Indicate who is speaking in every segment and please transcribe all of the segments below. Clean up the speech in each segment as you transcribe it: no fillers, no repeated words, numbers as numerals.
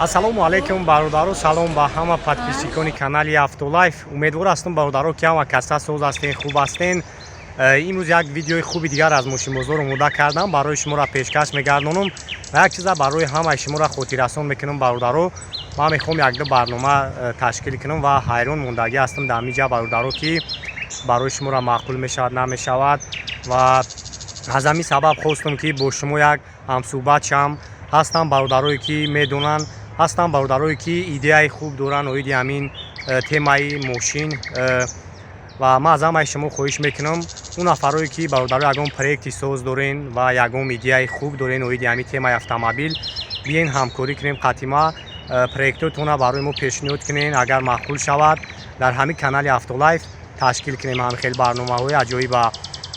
Speaker 1: Ассалому алайкум, бародаро, салом ба ҳама подписчикони канали Автолайф. Умедвор ҳастам, бародаро, ки ҳама каса соз ҳастен, хуб ҳастен. Имрӯз як видеои хуби дигар аз мошинбозор омода кардам, барои шуморо пешкаш мегардонам ва як чиза барои ҳамаи шуморо хотиррасон мекунам, бародаро. Ман мехоҳам якду барнома ташкил кунам ва ҳайрон мондагӣ ҳастам дар ҳамин ҷа, бародаро, ки барои шуморо маъқул мешавад, намешавад, ва аз ҳамин сабаб хостам, ки бо шумо як ҳамсӯҳбат шавам. Ҳастам бародарое, ки медонанд, ҳастанд бародарое, ки идеяи хуб доранд оиди ҳамин темаи мошин. Ва ман аз ҳамаи шумо хоҳиш мекунам, он нафарое, ки, бародаро, ягон проекти соз дорен ва ягон идеяи хуб дорен оиди ҳамин темаи автомобил, биен ҳамкорӣ кунем қатима, проектотонро барои мо пешниҳод кунен. Агар маъқул шавад, дар ҳамин канали Автолайф ташкил кунем ҳамин хел барномаҳои аҷоиба.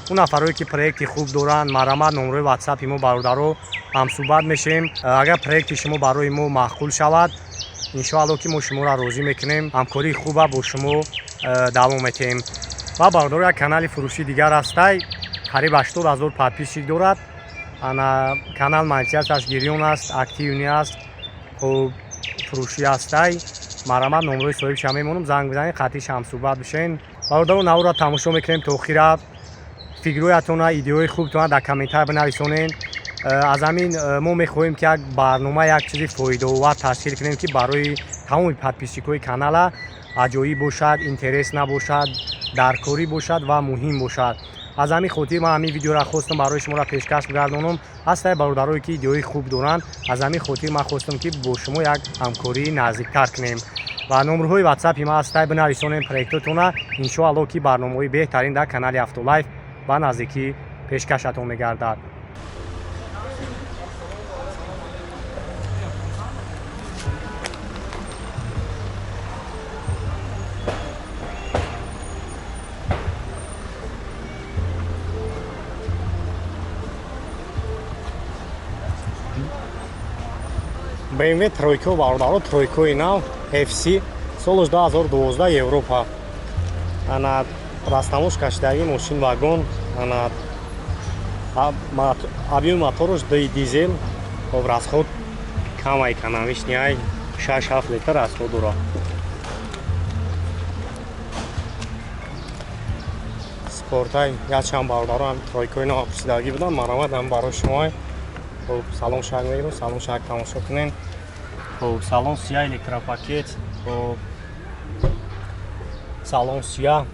Speaker 1: Он нафарое, ки проекти хуб доранд, марҳамат, номрои ватсапи мо, бародаро, ҳамсӯҳбат мешавем. Агар проекти шумо барои мо маъқул шавад, иншоалло, ки мо шуморо розӣ мекунем, ҳамкории хуба бо шумо давом метиҳем. Ва, бародаро, як канали фурӯшии дигар ҳастай, қариб 80 000 подписчик дорад. Ана канал монетизатсияш гирён аст, активный аст, хуб фурӯшӣ ҳастай. Марҳамат, номрои соҳибша мемонам, занг бизанед, қатъиш ҳамсӯҳбат бишен. Бародаро, наворро тамошо мекунем то охира. Фикрҳоятона, идеяҳои хубтона дар комментар бинависонед. Аз ҳамин мо мехоҳем, ки як барнома, як чизи фоидаовар ташкил кунем, ки барои тамоми подписчикҳои канала аҷоиб бошад, интерес набошад, даркорӣ бошад ва муҳим бошад. Аз ҳамин хотир ман ҳамин видеоро хостам барои шуморо пешкаш бигардонам. Ҳастае бародарое, ки идеяҳои хуб доранд, аз ҳамин хотир ман хостам, ки бо шумо як ҳамкории наздиктар кунем. Ва номерҳои ватсапи ман ҳастай, бинависонем проектотона. Иншоалло, ки барномаҳои беҳтарин дар канали Автолайф ба наздикӣ пешкашатон мегардад. BMW тройко, бародаро, тройкои нав, FC, солаш 2012, Европа. Ана растамош кашидаги мошин, вагон. Ана объёми мотораш ди дизел. Хоб, расход кам, экономичный ай, 6-7 литр расход дора. Спортай. Якчанд бародаро ҳам тройкои нав пурсидагӣ буданд, марҳамат, ҳам барои шумо. Хуб, салон шак мегирем, салон шак тамошо кунем. Хуб, салон сия, электропакет. Хуб, салон сия,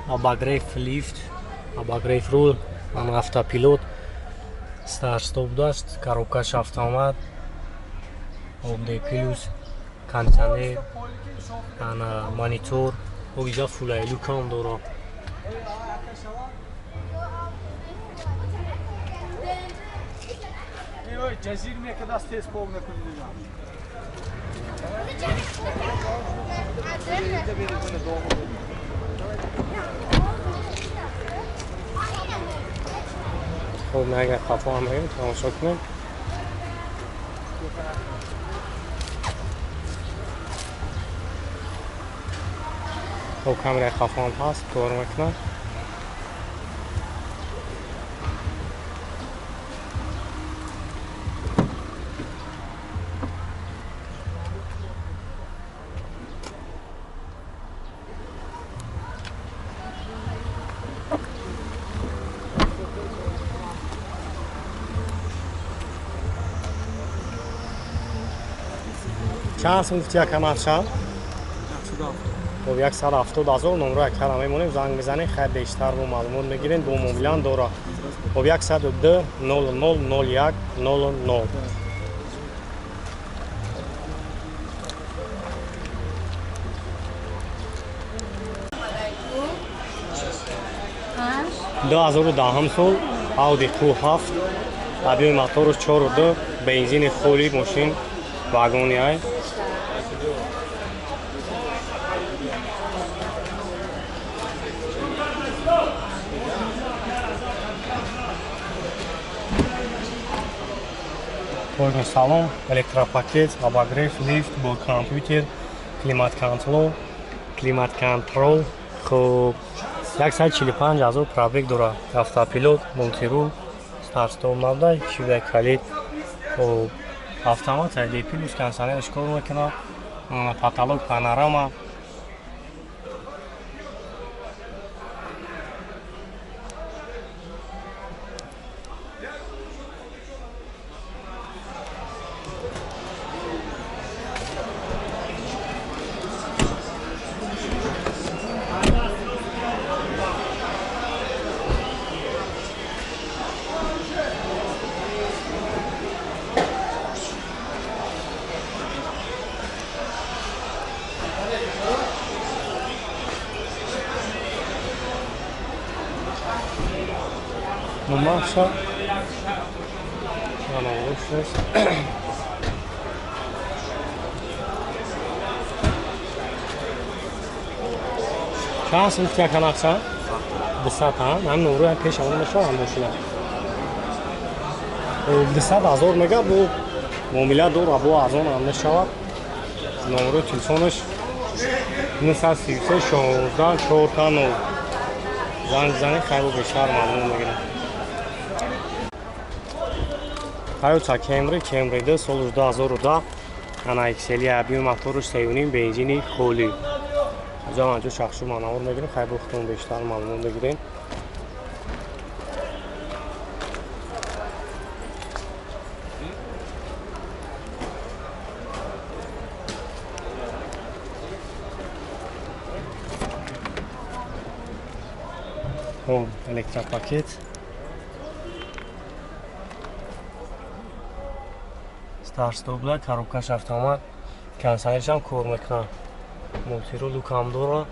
Speaker 1: обогрев лифт, обогрев рул, ана автопилот, старт стоп даст, коробкаш автомат, об плюс, кондиционер, ана монитор, иҷа full люкам дора.
Speaker 2: Ҷазир мекадаст, тез пок накунӣ.
Speaker 1: Хуб, агар қафо ҳам мерем, тамошо кунем. Хуб, камераи қафо ҳам ҳаст, кор мекунад. Чанд сум гуфти, яка маршал? Хоб, 170 000. Номро якара мемонем, занг мезанем, хайр, бештар бо маълумот мегирем. Бо мобилан дора. Хоб, 102 00 01 00. 2010 сол, Audi Q7, объёми мотораш 4,2, бензини холи, мошин вагони ай. Пойгон, салон электропакет, обогрев лифт, бо компютер, климат-контрол, климат-контрол. Хуб, 145 000 пробег дорад, автопилот, мультирул, старт-стоп набуда, чида калид. Хуб. Автомат ай плюс кондиционерш кор мекунад. Потолок панорама. Маса чанд сум гуфти нақша? 200 ҳам номро пеш аввал мешавам мошина. 200 ҳазор мега бо муомила дора бо арзон ҳам мешавад. Номрои телефонаш 933 16 4 0. Занг бизанед, хайру бештар маълумот мегирем. Toyota Camry, Camry 2 соли 2010, ана XL объем моторш 3.5 бензини холӣ. Аз анҷо шахшу манавор мегирем, хайр бухтон бештар маълумот мегирем. Хоб, электропакет. Старт-стоп, коробкаш автомат, кондиционершам кор мекунад. Мультирул люкам дора.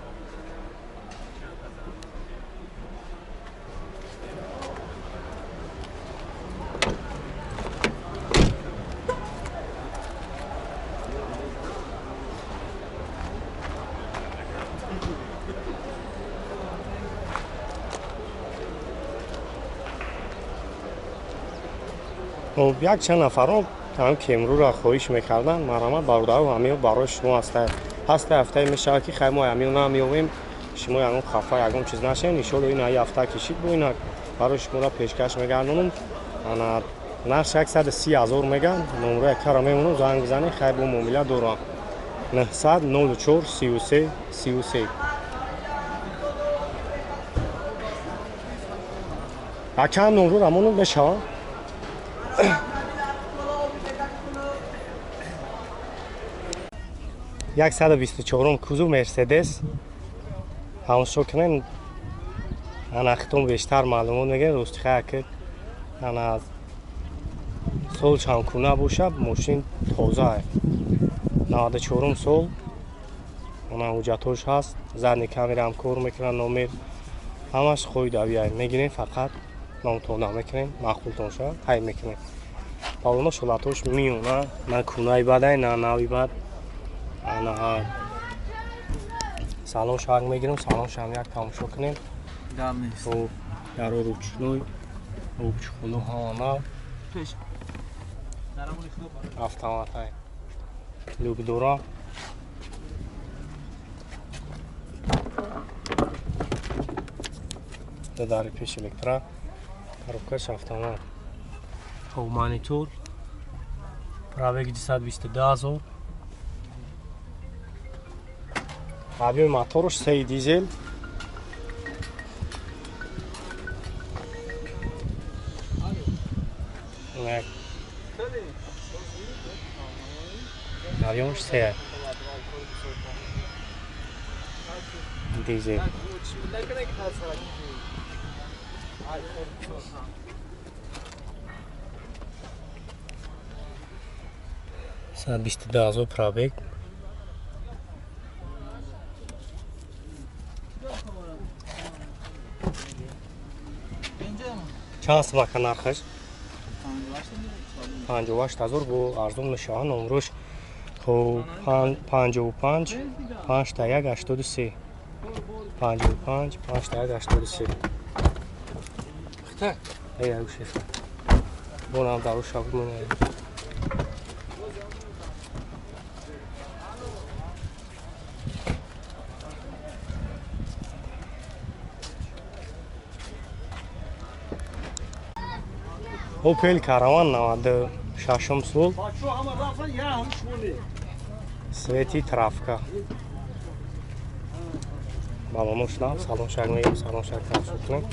Speaker 1: Як чанд нафарон ҳам Кемруро хоҳиш мекарданд. Марҳамат, бародару, ҳамиё барои шумо ҳаста. Ҳаста ҳафтае мешавад, ки хай мо ҳамиё намеёвем, шумо ягон хафа, ягон чиз нашем. Иншолло ин ҳаи ҳафта кишид, бо ина барои шуморо пешкаш мегардонам. Ана нарх 130 ҳазор меган, номрои якара мемонам, занг бизанед, хай бо муомила дорам. 900 04 33 33. Акам номро рамонам мешавад. 124 кузов Мерседес. Ҳамшо кунем, ана хитон бештар маълумот мегирем. Рости хая ки ана сол чанд куна бошад, мошин тоза. 94 сол, ана ҳуҷҷатҳош ҳаст, задний камера ҳам кор мекунад, номер ҳамаш хоидавия мегирем, фақат номтон мекунем, маъқултон шавад, ҳай мекунем. Павлоно шолатҳош миёна, на кунаи бадай, на нави бад. Ана салон шаҳр мегирем, салон шаҳр як тамошо кунем. Хоб, даро ручной, обчхолу ҳама нав. Автоматай. Люк дора. Дари пеш электро, коробкаш автомат. Хоб, монитор. Пробег 222 ҳазор. Объем моторш 3 дизел. Объемш 3 дизел. 122 ҳазор пробег. Чанд сумака нархаш? 58 ҳазор бо арзон мешавад. Номрош хоб 55 51 83. 55 51 83. Эй, шеф. Бонам дару шаб монад. Opel Caravan Шашум сол. Свети травка. Балоно шудам, салон шак мегирем, салон шак тамошо кунем.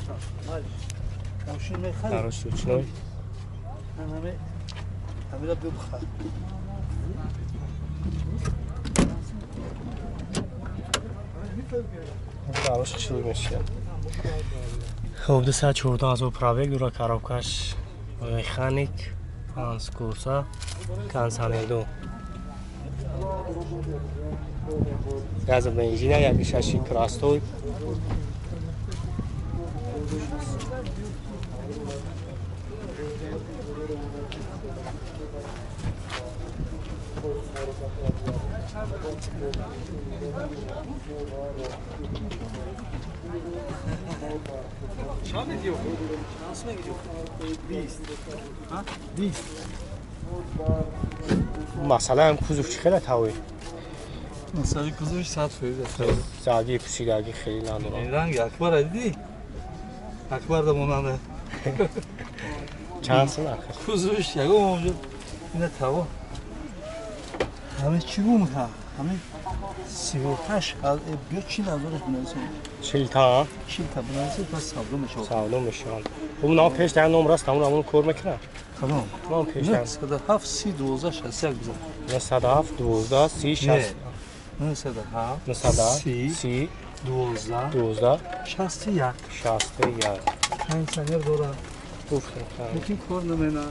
Speaker 1: Дарош ручной. Дарош хушрӯй мешавад. Хоб 214 000 пробег дора, коробкаш механик, панҷ курса, консанелдо. Газа бензина, яки шаши крастой.
Speaker 2: Чанд медиҳӣ? Чанд мегирӣ? 20. Ҳа? 20.
Speaker 1: Масалан, кузов чӣ хела тавӣ?
Speaker 2: Масалан, кузовш 100% аст.
Speaker 1: Заги пӯшидаги хеле надорам.
Speaker 2: Ин ранг Акбар дидӣ? Акбар да монанда.
Speaker 1: Чанд сол ахир?
Speaker 2: Кузовш ягон онҷо ина таво. Ҳаме чӣ гум ҳа? Ҳаме 38 биё 40 ҳазораш бинависем.
Speaker 1: 40 та?
Speaker 2: 40 та бинависем, пас савдо мешавад.
Speaker 1: Савдо мешавад. Хуб, на пеш дар номер аст, ҳамон ҳамон кор мекунад.
Speaker 2: Кадом?
Speaker 1: Ном пеш дар.
Speaker 2: 907 30 12 61 бизан.
Speaker 1: 907 12 30 60.
Speaker 2: 907
Speaker 1: 907
Speaker 2: 30
Speaker 1: 30
Speaker 2: 12
Speaker 1: 12
Speaker 2: 61.
Speaker 1: 61.
Speaker 2: Кондиционер дорад.
Speaker 1: Гуфтам.
Speaker 2: Лекин кор намена.